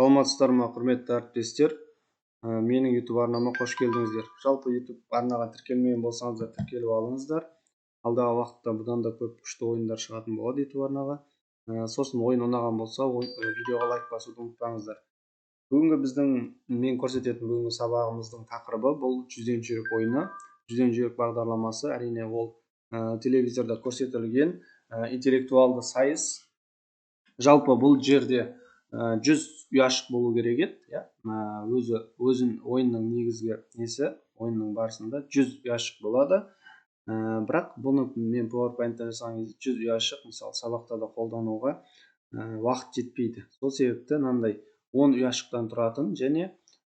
Саламатсыздар ма, құрметті әріптестер. Менің YouTube арнама қош келдіңіздер. Жалпы YouTube арнаға тіркелмеген болсаңыздар, тіркеліп алыңыздар. Алдағы уақытта бұдан да көп күшті ойындар шығатын болады YouTube арнаға. Сосын ойын ұнаған болса, видеоға лайк басуды ұмытпаңыздар. Бүгінгі біздің мен көрсететін бүгінгі сабағымыздың тақырыбы бұл жүзден жүйрік ойыны. Жүзден жүйрік бағдарламасы, әрине ол телевизорда көрсетілген интеллектуалды сайыс. Жалпы бұл жерде 100 ұяшық болу керек еді, иә. Өзі өзін ойынның негізгі несі, ойынның барысында 100 ұяшық болады. Бірақ бұны мен PowerPoint-та жасаған кезде 100 ұяшық, мысалы, сабақта да қолдануға уақыт жетпейді. Сол себепті мынандай 10 ұяшықтан тұратын және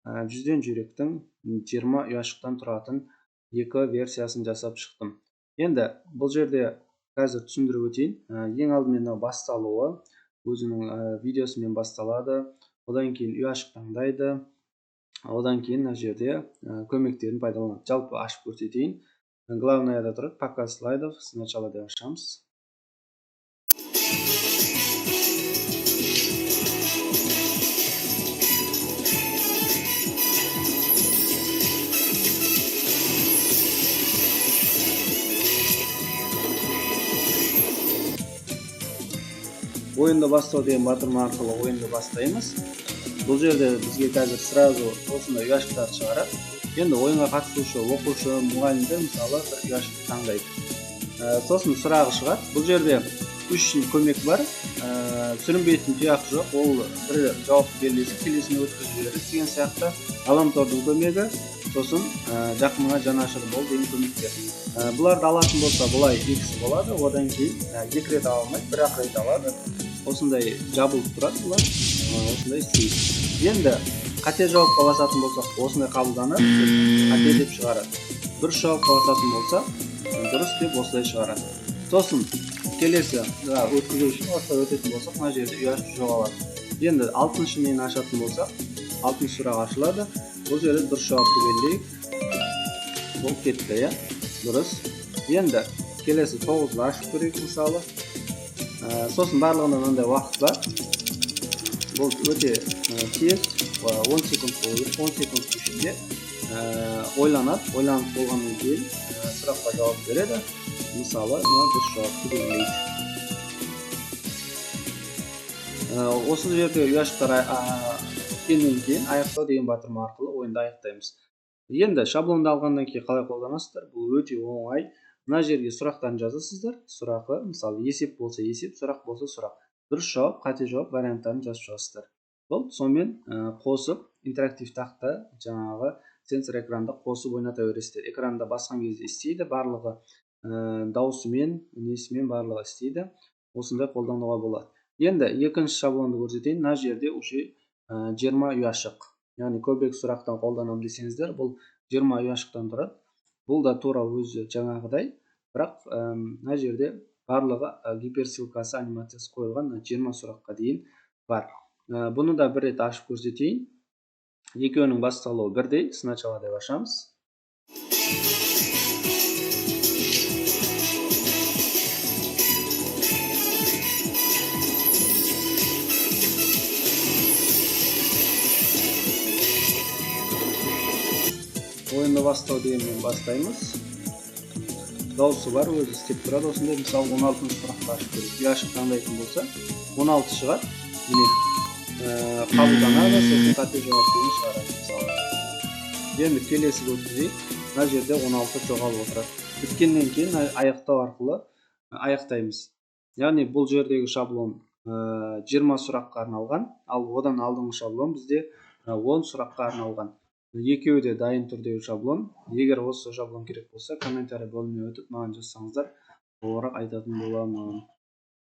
жүзден жүйріктің 20 ұяшықтан тұратын екі версиясын жасап шықтым. Енді бұл жерде қазір түсіндіріп өтейін. Ең алдымен мынау басталуы өзінің видеосымен басталады. Одан кейін ұяшық таңдайды. Одан кейін мына жерде көмектерін пайдаланады. Жалпы ашып көрсетейін. Главное да тұрады, показ слайдов, сначала деп ашамыз. Ойынды бастау деген батырма арқылы ойынды бастаймыз. Бұл жерде бізге қазір сразу осындай ұяшықтарды шығарады. Енді ойынға қатысушы оқушы, мұғалімдер мысалы бір ұяшықты таңдайды. Сосын сұрағы шығады. Бұл жерде 3 көмек бар. Сүрінбейтін тұяқ жоқ. Ол бір жауапты белгілесе келесіне өткізіп жібереді деген сияқты. Ғаламтордың көмегі, сосын жақыныңа жанашыр бол деген көмектер. Бұларды алатын болса бұлай екісі болады. Одан кейін екі рет ала алмайды, бір ақ рет алады. Осындай жабылып тұрады бұлар. Осындай істейді. Енді қате жауапқа басатын болсақ, осындай қабылданады, қате деп шығарады. Дұрыс жауапқа басатын болса, дұрыс деп осылай шығарады. Сосын келесі өткізу үшін осылай өтетін болсақ, мына жерде ұяшық жоғалады. Енді алтыншы нені ашатын болсақ, алтыншы сұрақ ашылады. Бұл жерде дұрыс жауапты белгілейік. Бұл кетті, иә? Дұрыс. Енді келесі 9-ды ашып көрейік мысалы. Сосын барлығында мынандай уақыт бар. Бұл өте тез, 10 секунд болу керек. 10 секунд ішінде ойланады. Ойланып болғаннан кейін сұраққа жауап береді. Мысалы, мына дұрыс жауапты белгілейді. Осы жерде ұяшықтар біткеннен кейін аяқтау деген батырма арқылы ойынды аяқтаймыз. Енді шаблонды алғаннан кейін қалай қолданасыздар? Бұл өте оңай. Мына жерге сұрақтарын жазасыздар. Сұрағы, мысалы, есеп болса есеп, сұрақ болса сұрақ. Дұрыс жауап, қате жауап варианттарын жазып шығасыздар. Болды, сонымен қосып интерактив тақта жаңағы сенсор экранда қосып ойната бересіздер. Экранда басқан кезде істейді, барлығы дауысымен, несімен барлығы істейді. Осындай қолдануға болады. Енді екінші шаблонды көрсетейін. Мына жерде уже 20 ұяшық. Яғни көбірек сұрақтан қолданамын десеңіздер, бұл 20 ұяшықтан тұрады. Бұл да тура өзі жаңағыдай, бірақ мына жерде барлығы гиперссылкасы, анимациясы қойылған 20 сұраққа дейін бар. Бұны да бір рет ашып көрсетейін. Екеуінің басталуы бірдей, сначала деп ашамыз. Ойынды бастау дегенмен бастаймыз. Дауысы бар, өзі істеп тұрады. Осындай, мысалы, 16-шы сұрақты ашып көрейік. Ұяшық таңдайтын болса, 16 шығады. Міне, қабылданады, сосын қате жауап деген шығарады, мысалы. Енді келесі өткізейік. Мына жерде 16 жоғалып отырады. Біткеннен кейін аяқтау арқылы аяқтаймыз. Яғни бұл жердегі шаблон 20 сұраққа арналған, ал одан алдыңғы шаблон бізде 10 сұраққа арналған. Екеуі де дайын түрдегі шаблон. Егер осы шаблон керек болса, комментарий бөліміне өтіп маған жазсаңыздар, толығырақ айтатын боламын.